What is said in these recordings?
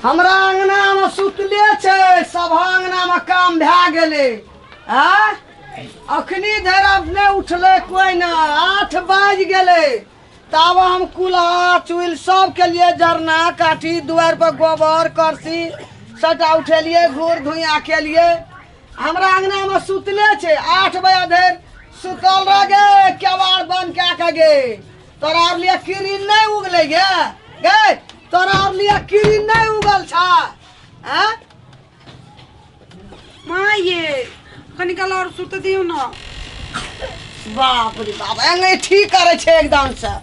हमरा अंगना में सुतले छै, सब अंगना में काम भए गेलै। आँ, अखनी धरि अब नहि उठलै कोइ ने, 8 बाजि गेलै। तब हम कुल्हा चुइल सब के लिए जरना काठी दुआर पर गोबर करसी सबटा उठेलियै, घूर धुइया केलियै। हमरा अंगना में सुतले छै, 8 बजे धरि सुतल रह गे, केवाड़ बंद कए के गे। तोरा आर लिए किरिन नहि उगलै गे, गे तोरा आर लिए किरिन नहि उगल छा। आँ? माँ ये कनी काल और सुत दियौ न। बाप रे बाप, अंगैठी करै छै एकदम से।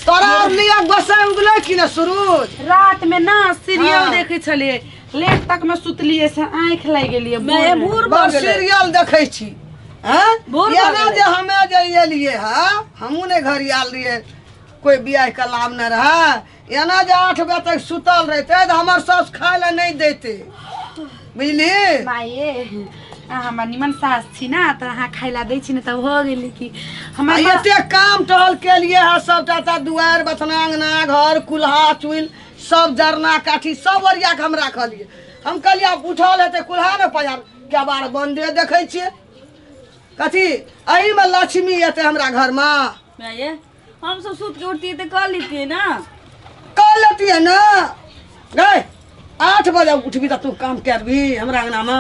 तोरा आर लिए गोसाई उगलै कि ने सुरुज? रात में ना सीरियल हाँ। देखै छलियै, लेट तक में सुतलियै से आँखि लागि गेलियै। मैं भोर भूर भऽ बड़ गेलै। सीरियल देखै छी। हँ, भोर भऽ एना गेलै। जे हमे जे एलियै हँ, हमहूँ नहि घर आयल रहियै, कोइ बियाह के लाभ नहि रहै। एना जे 8 बजे तक सुतल रहितै तऽ हमर सासु खाय लए नहि दैतै, बुझली? माये, अहाँ हमर निमन सास छी ना, तऽ अहाँ खाय ला दै छी ने तऽ भऽ गेलै कि हमर आ एते काम टहल केलिए है सबटा, तऽ दुआरि बथना अंगना घर कुल्हा चुइल सब जरना काठी सब ओरिया के हम राखलियै। हम कहलियै आब उठल हेतै कुल्हा ने पजार, केबाड़ बन्दे देखै छियै। कथी एहिमे लक्ष्मी एतै हमरा घरमे? माये, हम सब सुत के उठतियै तऽ कऽ लेतियै ना। कऽ लेतियै ने गै। 8 बजे उठबी तऽ तू काम करबी हमरा अंगनामे?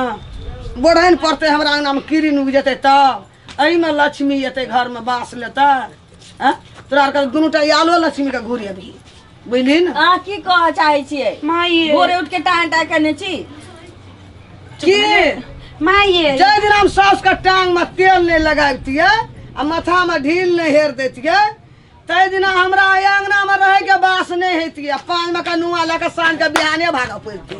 बोढ़ाइन पड़तै हमरा अंगनामे, किरिन उगि जेतै, तब एहिमे लक्ष्मी एतै घरमे बास लेतै? आँय, तोरा आरके दुनूटा आलो लक्ष्मीके घूर अबही, बुझली ने? अहाँ की कहऽ चाहै छियै? माये, भोरे उठ के टाँग टाँग केने छी की? माये, जाहि दिन हम सासुके टांगमे तेल नहि लगाबितियै आ माथामे ढील नहि हेर दैतियै, ताहि दिना हमरा एहि अंगनामे रहैके बास नहि हेतियै। आ पाँचमे के नुआ लऽ कऽ साँझके बिहाने भागऽ पड़ितै,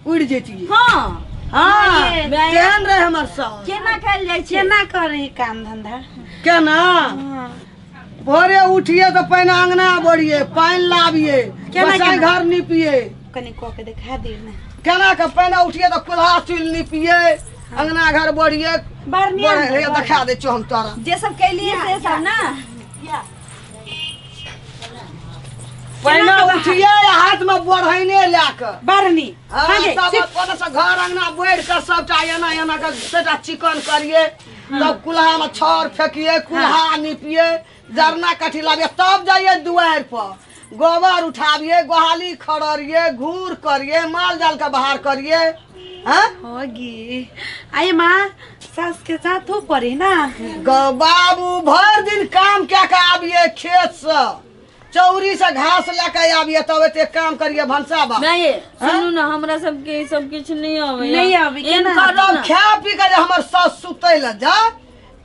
उड़ि जैतियै। हँ, तेहन रहै हमर सास। केना खायल जाइ छै? केना करी काम धंधा? केना? हाँ। भोरे उठिए तऽ पहिने अंगना बढ़िए, पानि लाबिए, केना, गोसाई केना? घर निपिए। कनी कऽ के देखा दियौ ने। केना के? पहिने उठिए तऽ कुल्हा चुल्हि निपिए, अंगना घर बढ़िए। बढ़िआँ। बढ़े, देखा दै छियौ हम तोरा। जे सब कैलियै से सब ना। पहिने उठिए, हाथ में बढ़ैने लए कऽ बारनी। हाँ, हाँ, सब ओतऽ से घर अंगना बढ़ि कऽ सबटा एना एना कऽ सबटा चिकन करिए, तब कुल्हा में छाउर फेकिए, कुल्हा निपिए, जरना काठी लाबिए, तब जाइए दुआरि पर गोबर उठाबिए, गोहाली खड़रिए, घूर करिए, माल जाल के बाहर करिए। हाँ? होगी आई माँ, सास के साथ हो पड़ी ना। बाबू, भरि दिन काम कए के आबिए, खेत से चौरी से घास लए के आबिए, तब एते काम करिए भनसा बा। नहीं, सुनू ना, हमरा सबके ई सब किछु नहीं आबै। नहीं आबै, एहन केना? करू तब ना। खा पी के जे हमर सास सुतै लए जा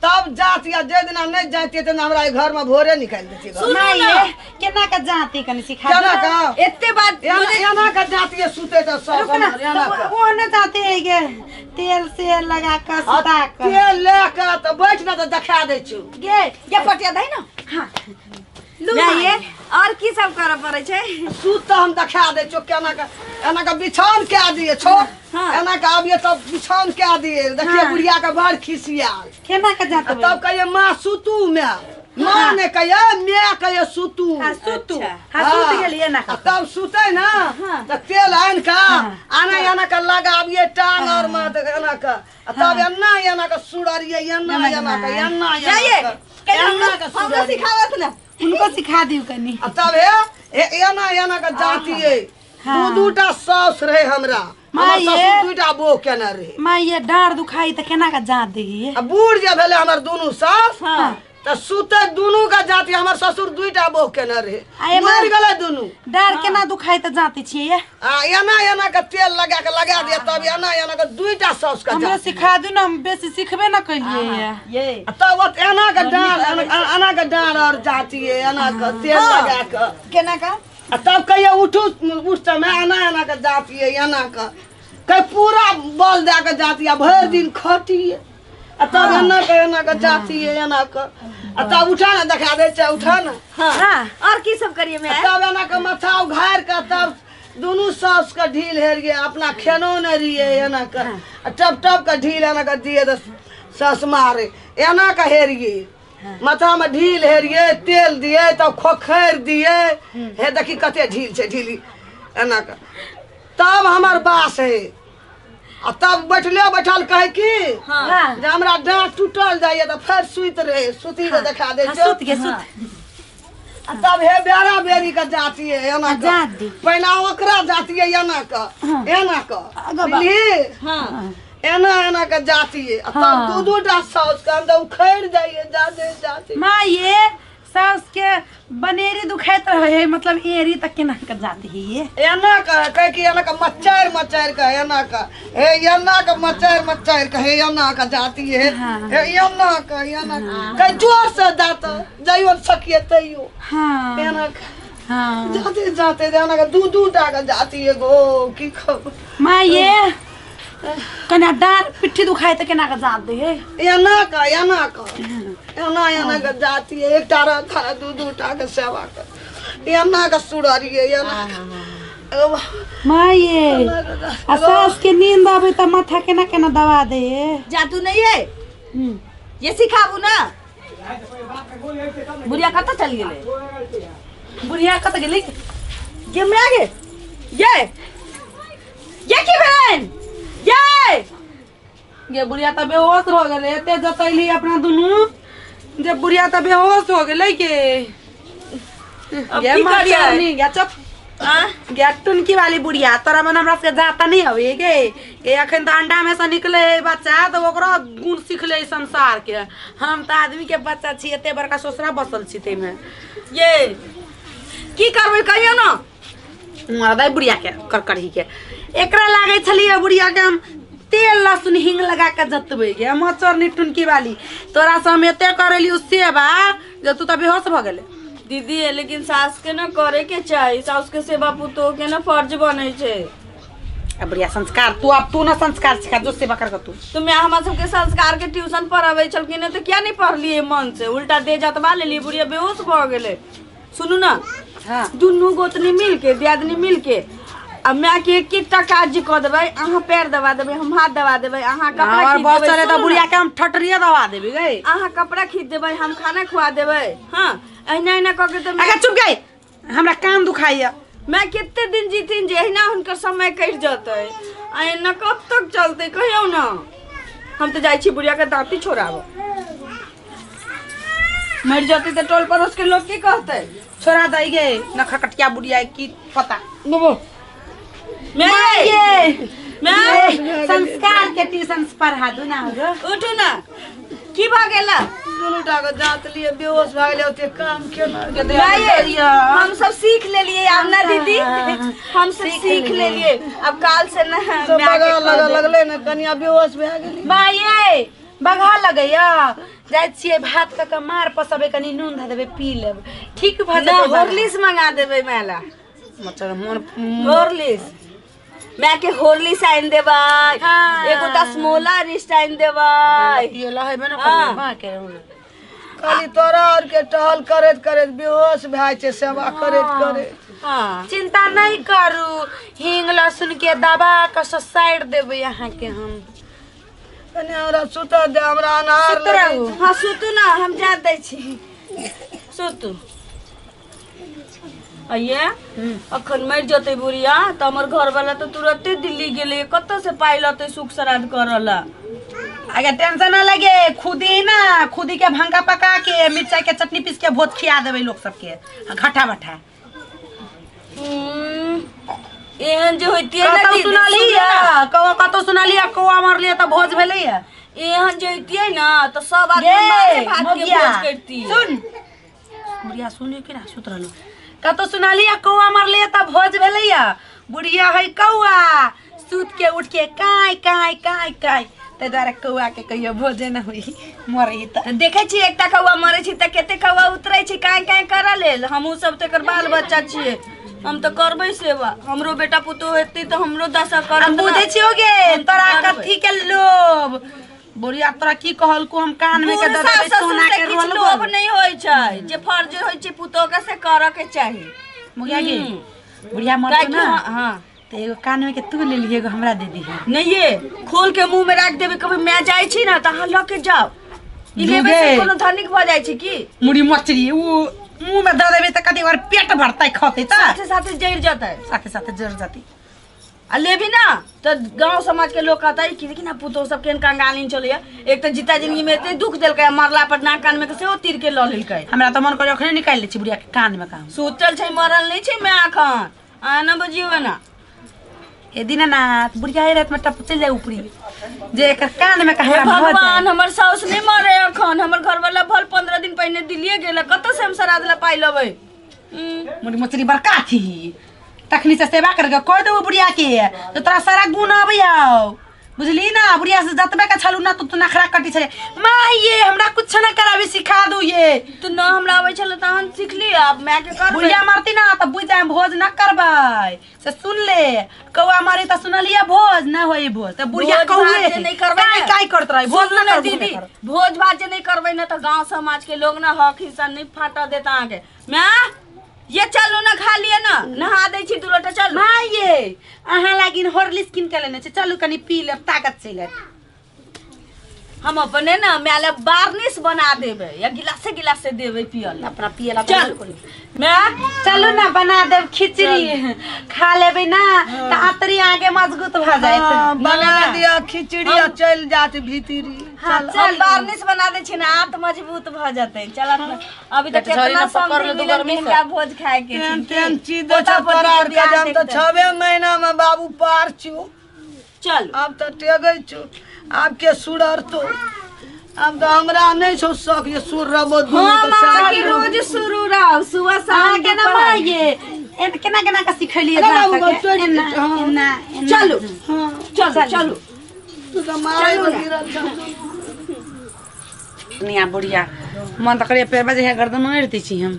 तब जात, या जे दिना नहि जातियै तेना हमरा एहि घरमे भोरे निकालि देतियै घर। सुनू माँ ना। ये केना के जाती, कनी सिखा केना दियौ। का एते बात एना एना के जातियै सुतै तऽ सास रुक ना, हमर एना तो के वो न जाते है गे, तेल से लगा के आ सुता के तेल लए के तऽ बैठ ने तऽ देखा दै छियौ। गे गे, पटिया दही ना। हाँ, लू। नहीं, माँ। और की सब करऽ पड़ै छै? सूत तऽ हम देखा दै छियौ केना के। एना के बिछान कए दिए छो। हाँ। एना के आबिए तब बिछान कए दिए, देखिए। हाँ। बुढ़िया के बड़ खिसियाल। केना के आ जाते? तब कहिए माँ सुतू, माय माँ ने कहिए, माय कहिए सुतू। हाँ, सुतू। अच्छा। हाँ, सुत गेलिए ना। आ तब सुतै ना तऽ तेल आनि कऽ आना एना के लगाबिए टांग और में, तऽ एना के आ तब एना एना के सुड़रिए, एना एना के, एना एना जाइए के, एना के हमरो सुड़रिए। सिखावत ना। उनको सिखा दियौ कनी। आ तब हे एना एना के जातिए। हाँ। दू दूटा साउस रहे हमरा। माँ हमर ये। ससुर दूटा बोह केने रहे। माँ ये, डाँड़ दुखाई तऽ केना के जात देगी? आ बूढ़ जे भेलै हमर दुनू सास तऽ सुते दुनू के जाति। हमर ससुर दुईटा बोह केने रहे। आ एमा- मरि गेलै दुनू। डाँड़ केना दुखाई तऽ जाते छियै ये? आ एना एना के तेल लगा के लगा दिया, तब एना एना के दुईटा साउस के हमरो जाति। सिखा दियौ ने, हम बेसी सिखबे न कैलियै ये। ये आ तब ओत एना के डाँड़, एना एना के डाँड़ और जाति एना के तेल लगा के। केना का? आ तब कहिए उठू, उठ समय एना एना के जातिए, एना के कहीं पूरा बल दए के जातिए, भरि दिन खटिए, आ तब एना के एना के जातिए, एना के। आ तब उठा ने, देखा दै छै, उठा ने। हाँ, हाँ। और की सब करिए मैं? आ तब एना के माथा उघारि के तब दुनू साउस के ढील हेरिए, अपना खेनो नहि रहिए, एना के आ टप टप के ढील एना के दिए तऽ सास मारे। एना के हेरिए, माथा में ढील हेरिए, तेल दिए, तब खोखरि दिए। हे देखी कते ढील छै, ढील एना के। तब हमर बास है आ तब बैठले बैठल कहे की हाँ। जे हमरा डाँट टूटल जाइए तऽ फेर सुति रहे सुति के देखा दे हाँ, सुत के सुत आ तब हे बेरा बेरी के जाती है एना के जात दी। पहिना ओकरा जाती है एना के एना के आगा बा। बुझलिही? हाँ एना एना के जाती है आ तब हाँ। दू दू टा साउस के हम तऽ उखड़ि जाइए जाते जाते माँ ये सास के बनेरी दुखाइत रहे है मतलब एरी तक केना के जाती है ये एना के कहे कि एना के मच्चर मच्चर के एना के हे एना के मच्चर मच्चर के हे एना के जाती है हाँ। हे एना के एना के कहे जोर से जात जाइयो सकिए तैयो हाँ एना के हाँ जाते जाते एना के दू दू टा के जाती है गो की खबर माँ ये कना डाँर पिट्ठी दुखाए तऽ केना के जात दे है एना के एना के एना एना के जाती है एकटा रखा दू दू टा के सेवा कर एना के सुररिए एना के माँ ये आ सास के नींद आबे तऽ माथा केना केना दबा दे है जादू नहीं है हम्म। ये सिखाबू ना बुढ़िया कतऽ चल गेलै बुढ़िया कतऽ गेलै गे माय गे ये ये की भेल ये गे बुढ़िया तऽ बेहोश हो गेलै एते जतैली अपना दुनू जे बुढ़िया तऽ बेहोश हो गेलै के अब गे की करियै? मचरनी गे चुप आँ? गे टुनकी वाली बुढ़िया तोरा मन हमरा सबके जाता नहीं हवे गे गे अखन तऽ अंडा में से निकले है बच्चा तऽ ओकरो गुण सीख ले संसार के हम तऽ आदमी के बच्चा छी एते बड़का ससुरा बसल छी ताहिमे ये की करबै कहियौ ना मरदै बुढ़िया के करकरही के एकरा लागै छलियै बुढ़िया के हम तेल लहसुन हींग लगा के जतबै गे मचरनी टुनकी वाली तोरा से हम एते करेलियो सेवा जे तू तऽ बेहोश भऽ गेलै दीदी लेकिन सास के ना करे के चाही सास के सेवा पुतोह के ना फर्ज बनै छै आ बुढ़िया संस्कार तू अब तू ना संस्कार सिखा जो सेवा कर तू तो मैं हमरा सबके संस्कार के ट्यूशन पढ़ाबै छलखिन तऽ किया नहीं पढ़लियै मन से उल्टा दे जतबा लेलियै बुढ़िया बेहोश भऽ गेलै सुनू ना हाँ दुनू गोतनी मिलके दियादनी मिलके आ माय के एक एकटा काज कऽ देबै अहाँ पैर दबा देबै हम हाथ दबा देबै अहाँ कपड़ा और खींच बस देबै चले तऽ सुनू ना। बुढ़िया के हम ठटरिया दबा देबै गई अहाँ कपड़ा खींच देबै हम खाना खुआ देबै हाँ अहिना अहिना कऽ के तऽ अगर चुप गई हमरा कान दुखाइया माय कते दिन जीथिन जे अहिना हुनकर समय कटि जेतै आ एना कब तक चलतै कहियौ ना हम तऽ जाइ छी बुढ़िया के दाँती छोड़ाबऽ मरि जेतै तऽ टोल पड़ोस के लोग की कहतै छोड़ा दै गे न खकटिया बुढ़िया की पता माय ये माय संस्कार के ट्यूशन पढ़ा दू ना गो उठू ना की भऽ गेल दुनू टा के जात लिए बेहोश भए गेलै ओते काम केना माय हम सब सीख लेलिए आब ना दीदी हम सब सीख लेलिए अब काल से ना सब माय के बगा कह लगा देब। लगलै ने कनिया बेहोश भए गेलै माये बघा लगैया जाइ छियै भात कऽ के मार पसबै कनि नून धऽ देबै पी लेब ठीक भऽ ना जेतै बघा। हॉर्लिक्स मंगा देबै माय ला मतलब मोन हॉर्लिक्स माय के हॉर्लिक्स आनि देबै हाँ। एगो दसमोला रिस्ट आनि देबै पियला हेबे ने हाँ। करबै माँ के हुन। खाली तोरा आर के टहल करैत करैत बेहोश भए छै सेवा करैत करैत हाँ चिंता नहीं करू हींग लहसुन के दबा के ससारि देबै अहाँके हम कनि हमरा सुतऽ दे हमरा अनार सुत रहू हाँ सुतू ना हम जा दै छी सुतू अइये अखन मरि जेतै बुढ़िया तऽ हमर घरवाला तऽ तुरते दिल्ली गेलै कतऽ से पाइ लतै सुख श्राद्ध करऽ ला अगर टेंशन ना लगे खुदी ना खुदी के भंगा पका के मिर्चाई के चटनी पीस के भोज खिया देबै लोग सबके घटा बटा हम्म, एहन जे होइतियै ना कतौ दीदी, सुनलियै सुनू ना, कौआ कतौ सुनलियै कौआ मरलियै तऽ भोज भेलैया एहन जे होइतियै ना तऽ सब आदमी गे माछे भात के मोगिया भोज करतियै सुन बुढ़िया सुनियो कि ना सुत रहलो कतौ सुनलियै कौआ मरलियै तऽ भोज भेलैया बुढ़िया है कौआ सुत के उठ के काय काय काय काय ताहि दुआरे कौआ के कहियो भोजे न हुई मरही तऽ देखै छी एकटा कौआ मरै छै तऽ कते कौआ उतरै छै काँय काँय करऽ लेल हमहूँ सब तऽ एकर बाल बच्चा छियै हम तऽ करबै सेवा हमरो बेटा पुतोह हेतै तऽ हमरो दशा करत हम ना। बुझै छियो गे हम तऽ तोरा करबै। कथी के लोभ बुढ़िया तोरा की कहलको हम कान में के बूढ़ दऽ सास देबै ससुर सोना से के किछु रोल लोभ नहि होइ छै जे फर्ज होइ छै पुतोह के से करऽ के चाही मुगिया गे हम्म। बुढ़िया मरतो काहे कि ना हाँ हाँ तऽ एगो कान में के तू ले लिहे एगो हमरा दे दीहे नहीं ये खोल के मुंह में राख देबै कभी मैं जाइ छी ना तऽ अहाँ लऽ के जाउ ई लेबै से दुगे। कोनो धनिक भऽ जाइ छै की मुड़ी मचरी उ मुंह में दऽ देबै तऽ कथी ओकर पेट भरतै खतै तऽ साथे साथे जरि जेतै साथे साथे जर जतै आ लेबी ना तऽ गांव समाज के लोग कहतै कि देखी ना पुतोह सब केहन कंगालीन चलैया। एक तऽ जीता जिंदगी में एते दुख देलकै आ मरला पर नाक कान में के सेहो तीर के लऽ लेलकै। हमरा तऽ मन करे अखने निकालि लै छी बुढ़िया के कान में काम। सुतल छै, मरल नहि छै माय एखन। अहाँ ना बजियौ ना। हे दीनानाथ, बुढ़िया हे रात में टप चलि जाय ऊपरी जे एकर कान में हे हमरा भऽ जाय। भगवान, हमर साउस नहि मरे एखन। हमर घरवाला भल 15 दिन पहिने दिल्लीए गेल, कतऽ से हम श्राद्ध ला पाइ लेबै? मोरी मछली बड़का थी तखनी से सेवा करके कह देबो बुढ़िया के तो तोरा सारा गुण अबै हौ, बुझली ना? बुढ़िया से जतबे के छलू ना तो तू नखरा कटी छले। माँ ये हमरा कुछ ना कराबे, सिखा दू ये। तऽ न हमरा अबै छलै तहन सिखली, आब माय के करबै। बुढ़िया मरती ना तऽ बुझ जाए भोज ना करबै से सुन ले। कौआ मारी तऽ सुनलिए भोज ना होई भोज तऽ बुढ़िया भोज भात कौए जे नहि करबै काय ने। काय करत रही भोज सुनू ना ने करबो दीदी, भोज भात जे नहि करबै ने तऽ गांव समाज के लोग ना हक हिस्सा नहि फाटऽ देत अहाँके। माय ये चलू ना, खा लिअ ना, नहा दै छी 2 लोटा, चलू। माँ ये अहाँ लागिन हॉर्लिक्स कीन के लेने छै, चलू कनी पी लेब, ताकत चलि आयत। हम अपने ना माय ला बार्निश बना देबै या गिलासे गिलासे देबै पियल। अपना पियला। चल माय। चलू ना, बना देब खिचड़ी, खा लेबै ना तऽ आतरी आगे मजबूत भऽ जायत। हाँ, बना ना। दिअ खिचड़ी आ चलि जात भीतरी। हाँ, हम चलू। बार्निश बना दै छी ना, आत मजबूत भऽ जेतै। चल अपना अभी तऽ झड़ी केतना ना पकड़ समझी ले तू मिलल गर्मी से। हिनका भोज खाए के तेहन छै। तेहन चीज दै पोता छौ पोती तोरा के आरके बियाह जे हम तऽ देखतै। 6 महीना मे बाबू पार छौ। चल आब तऽ टेगै छौ, आब के सुररतौ? आब तऽ हमरा नहि छौ शौक जे सुररबो दुनू हम तऽ सएह अहाँके करबो। रोज शुरू रहब सुबह शाम अहाँ केना दुपहर। माँ ये केना केना के सिखेलियै अरे एकरा बाबू, सबके? चोरि एना, हाँ। एना, एना। चलू हाँ, चलू चलू। तू तऽ मारै पर गिरल छौ। दुनिया बुढ़िया मन तऽ करैए पेड़ बजे गर्दन मारि दै छी हम।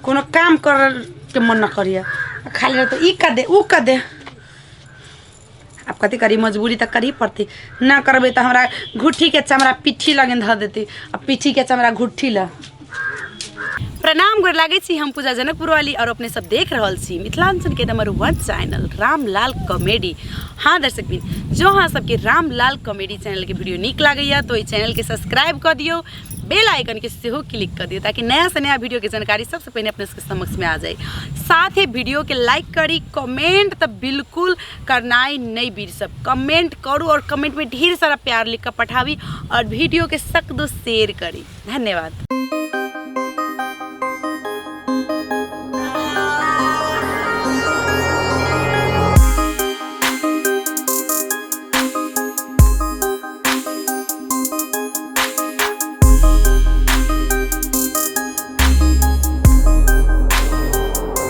कोनो काम कर के मन न करैए, खाली रहतौ ई कर दे ऊ कर दे। आब कथी करी, मजबूरी तऽ करही पड़तै। ना करबै तऽ हमरा घुट्ठीके चमड़ा पिट्ठी लगे धऽ देतै आ पिट्ठीके चमड़ा घुट्ठी लग। प्रणाम, गोर लागै छी। हम पूजा जनकपुर वाली और अपने सब देख रहल छी मिथिलांचल के नंबर 1 चैनल रामलाल कॉमेडी। हाँ दर्शक बिन, जो अहाँ सबके रामलाल कॉमेडी चैनल के वीडियो नीक लागैया तो एहि चैनल के सब्सक्राइब कऽ दियौ, बेल आइकन के सेहो क्लिक कर दियौ ताकि नया से नया वीडियो के जानकारी सबसे पहले अपने सबके समक्ष में आ जाए। साथ ही वीडियो के लाइक करी, कमेंट तो बिल्कुल करनाइ नहीं बीर सब, कमेंट करू और कमेंट में ढेर सारा प्यार लिख कर पठाबी और वीडियो के सख्त शेयर करी। धन्यवाद।